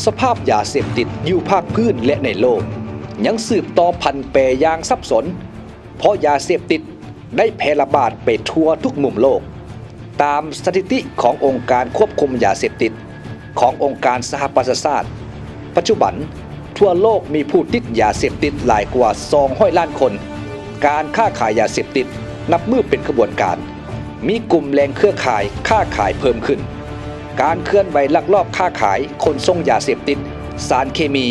ສະພາບຢາເສບຕິດຢູ່ພາກພື້ນ ແລະ ໃນໂລກ ຍັງສືບຕໍ່ຜັນແປຢ່າງສັບສົນ, ເພາະຢາເສບຕິດໄດ້ແຜ່ລະບາດໄປທົ່ວທຸກມຸມໂລກ. ຕາມສະຖິຕິຂອງອົງການຄວບຄຸມຢາເສບຕິດຂອງອົງການສະຫະປະຊາຊາດ, ປັດຈຸບັນທົ່ວໂລກມີຜູ້ຕິດຢາເສບຕິດຫຼາຍກວ່າສອງຮ້ອຍລ້ານຄົນ. ການຄ້າຂາຍຢາເສບຕິດນັບມື້ເປັນຂະບວນການ, ມີກຸ່ມແຫຼ່ງເຄືອຂ່າຍຄ້າຂາຍເພີ່ມຂຶ້ນ. ການເຄື່ອນໄຫວລັກລອບຄ້າຂາຍຂົນສົ່ງຢາເສບຕິດ, ສານເຄມີ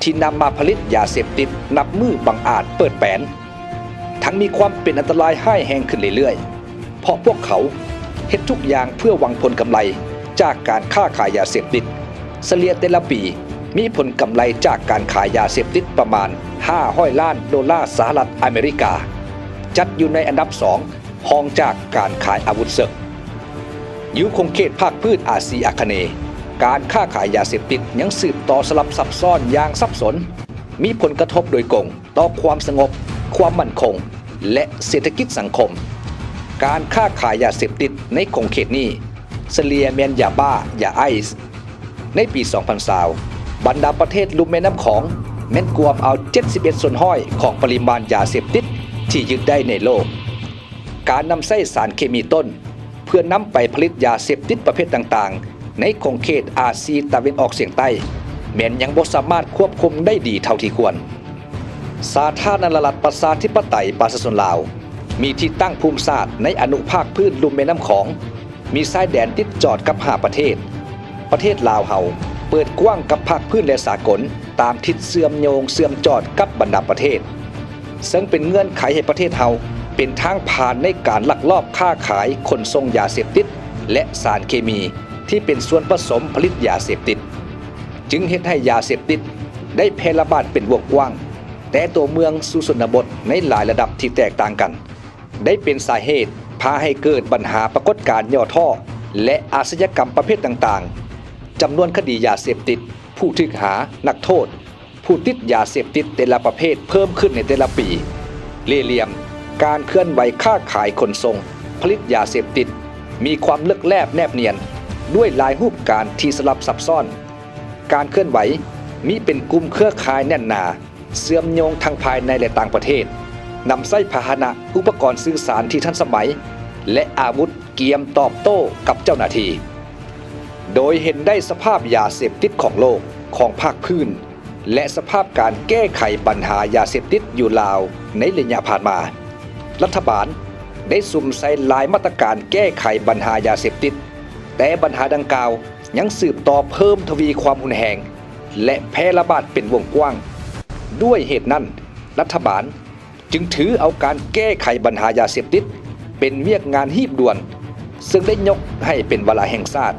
ທີ່ນຳມາຜະລິດຢາເສບຕິດນັບມື້ບັງອາດເປີດແປນ, ທັງມີຄວາມເປັນອັນຕະລາຍຮ້າຍແຮງຂຶ້ນເລື້ອຍໆ, ເພາະພວກເຂົາເຮັດທຸກຢ່າງເພື່ອຫວັງຜົນກຳໄລຈາກການຄ້າຂາຍຢາເສບຕິດ. ສະເລ່ຍແຕ່ລະປີມີຜົນກຳໄລຈາກການຂາຍຢາເສບຕິດປະມານຫ້າຮ້ອຍລ້ານໂດລາສະຫະລັດອາເມລິກາ, ຈັດຢູ່ໃນອັນດັບສອງ ຮອງຈາກການຂາຍອາວຸດເສິກ. ຢູ່ຂົງເຂດພາກພື້ນອາຊີອາຄະເນ, ການຄ້າຂາຍຢາເສບຕິດຍັງສືບຕໍ່ສະຫຼັບຊັບຊ້ອນຢ່າງສັບສົນ, ມີຜົນກະທົບໂດຍກົງຕໍ່ຄວາມສະຫງົບ, ຄວາມໝັ້ນຄົງ ແລະ ເສດຖະກິດສັງຄົມ. ການຄ້າຂາຍຢາເສບຕິດໃນຂົງເຂດນີ້ ສະເລ່ຍແມ່ນຢາບ້າ, ຢາໄອສ໌. ໃນປີສອງພັນຊາວ ບັນດາປະເທດລຸ່ມແມ່ນ້ຳຂອງແມ່ນກວມເອົາເຈັດສິບເອັດສ່ວນຮ້ອຍຂອງປະລິມານຢາເສບຕິດທີ່ຍຶດໄດ້ໃນໂລກ. ການນຳໃຊ້ສານເຄມີຕົ້ນເພື່ອນຳໄປຜະລິດຢາເສບຕິດປະເພດຕ່າງໆ ໃນຂົງເຂດອາຊີຕາເວັນອອກສຽງໃຕ້ ແມ່ນຍັງບໍ່ສາມາດຄວບຄຸມໄດ້ດີເທົ່າທີ່ຄວນ. ສາທາລະນະລັດປະຊາທິປະໄຕປະຊາຊົນລາວ ມີທີ່ຕັ້ງພູມສາດໃນອະນຸພາກພື້ນລຸ່ມແມ່ນ້ຳຂອງ, ມີຊາຍແດນຕິດຈອດກັບຫ້າປະເທດ. ປະເທດລາວເຮົາເປີດກວ້າງກັບພາກພື້ນ ແລະ ສາກົນ ຕາມທິດເຊື່ອມໂຍງເຊື່ອມຈອດກັບບັນດາປະເທດ, ເຊິ່ງເປັນເງື່ອນໄຂໃຫ້ປະເທດເຮົາເປັນທາງຜ່ານໃນການລັກລອບຄ້າຂາຍຂົນສົ່ງຢາເສບຕິດ ແລະ ສານເຄມີທີ່ເປັນສ່ວນປະສົມຜະລິດຢາເສບຕິດ, ຈຶ່ງເຮັດໃຫ້ຢາເສບຕິດໄດ້ແຜ່ລະບາດເປັນວົງກວ້າງ ແຕ່ຕົວເມືອງສູ່ຊົນນະບົດໃນຫຼາຍລະດັບທີ່ແຕກຕ່າງກັນ. ໄດ້ເປັນສາເຫດພາໃຫ້ເກີດບັນຫາປາກົດການຫຍໍ້ທໍ້ ແລະ ອາຊະຍາກຳປະເພດຕ່າງໆ. ຈຳນວນຄະດີຢາເສບຕິດ, ຜູ້ຖືກຫາ, ນັກໂທດ, ຜູ້ຕິດຢາເສບຕິດແຕ່ລະປະເພດເພີ່ມຂຶ້ນໃນແຕ່ລະປີ. ເລ່ຫຼ່ຽມ, ການເຄື່ອນໄຫວຄ້າຂາຍຂົນສົ່ງ, ຜະລິດຢາເສບຕິດ ມີຄວາມເລິກແລບແນບນຽນ ດ້ວຍຫຼາຍຮູບການທີ່ສະຫຼັບຊັບຊ້ອນ. ການເຄື່ອນໄຫວມີເປັນກຸ່ມເຄືອຂ່າຍແໜ້ນໜາ, ເຊື່ອມໂຍງທັງພາຍໃນ ແລະ ຕ່າງປະເທດ, ນຳໃຊ້ພາຫະນະ, ອຸປະກອນສື່ສານທີ່ທັນສະໄໝ ແລະ ອາວຸດກຽມຕອບໂຕ້ກັບເຈົ້າໜ້າທີ່. ໂດຍເຫັນໄດ້ສະພາບຢາເສບຕິດຂອງໂລກ, ຂອງພາກພື້ນ ແລະ ສະພາບການແກ້ໄຂບັນຫາຢາເສບຕິດຢູ່ລາວໃນໄລຍະຜ່ານມາ, ລັດຖະບານໄດ້ສຸມໃສ່ຫຼາຍມາດຕະການແກ້ໄຂບັນຫາຢາເສບຕິດ, ແຕ່ບັນຫາດັ່ງກ່າວ ຍັງສືບຕໍ່ເພີ່ມທະວີຄວາມຮຸນແຮງ ແລະ ແຜ່ລະບາດເປັນວົງກວ້າງ. ດ້ວຍເຫດນັ້ນ, ລັດຖະບານຈຶ່ງຖືເອົາການແກ້ໄຂບັນຫາຢາເສບຕິດເປັນວຽກງານຮີບດ່ວນ, ເຊິ່ງໄດ້ຍົກໃຫ້ເປັນວາລະແຫ່ງຊາດ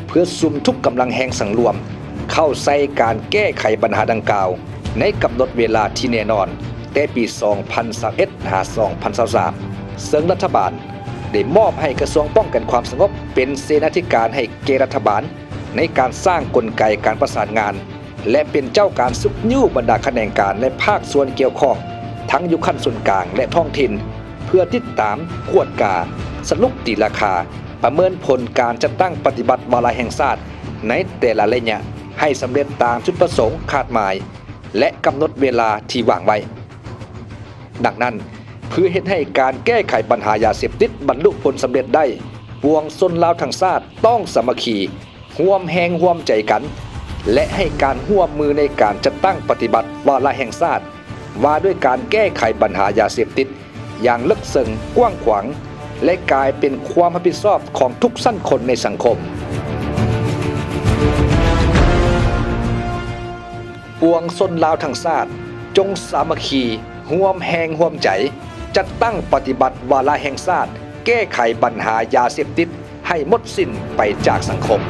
ເພື່ອສຸມທຸກກຳລັງແຮງສັງລວມເຂົ້າໃສ່ການແກ້ໄຂບັນຫາດັ່ງກ່າວ ໃນກຳນົດເວລາທີ່ແນ່ນອນ ແຕ່ປີສອງພັນຊາວເອັດ ຫາ ສອງພັນຊາວສາມ ເຊິ່ງລັດຖະບານໄດ້ມອບໃຫ້ກະຊວງປ້ອງກັນຄວາມສະຫງົບເປັນເສນາທິການໃຫ້ແກ່ລັດຖະບານ ໃນການສ້າງກົນໄກການປະສານງານ ແລະ ເປັນເຈົ້າການຊຸກຍູ້ບັນດາຂະແໜງການ ແລະ ພາກສ່ວນກ່ຽວຂ້ອງ ທັງຢູ່ຂັ້ນສູນກາງ ແລະ ທ້ອງຖິ່ນ ເພື່ອຕິດຕາມ, ກວດກາ, ສະຫຼຸບຕີລາຄາ, ປະເມີນຜົນການຈັດຕັ້ງປະຕິບັດວາລະແຫ່ງຊາດໃນແຕ່ລະໄລຍະ ໃຫ້ສຳເລັດຕາມຈຸດປະສົງຄາດໝາຍ ແລະ ກຳນົດເວລາທີ່ວາງໄວ້. ດັ່ງນັ້ນ, ເພື່ອເຮັດໃຫ້ການແກ້ໄຂບັນຫາຢາເສບຕິດບັນລຸຜົນສຳເລັດໄດ້, ປວງຊົນລາວທັງຊາດຕ້ອງສາມັກຄີ, ຮ່ວມແຮງຮ່ວມໃຈກັນ ແລະ ໃຫ້ການຮ່ວມມືໃນການຈັດຕັ້ງປະຕິບັດວາລະແຫ່ງຊາດ ວ່າດ້ວຍການແກ້ໄຂບັນຫາຢາເສບຕິດຢ່າງເລິກເຊິ່ງ, ກວ້າງຂວາງ ແລະ ກາຍເປັນຄວາມຮັບຜິດຊອບຂອງທຸກຊັ້ນຄົນໃນສັງຄົມ. ປວງຊົນລາວທັງຊາດ ຈົ່ງສາມັກຄີ, ຮ່ວມແຮງຮ່ວມໃຈ ຈັດຕັ້ງປະຕິບັດວາລະແຫ່ງຊາດ ແກ້ໄຂບັນຫາຢາເສບຕິດ ໃຫ້ໝົດສິ້ນໄປຈາກສັງຄົມ.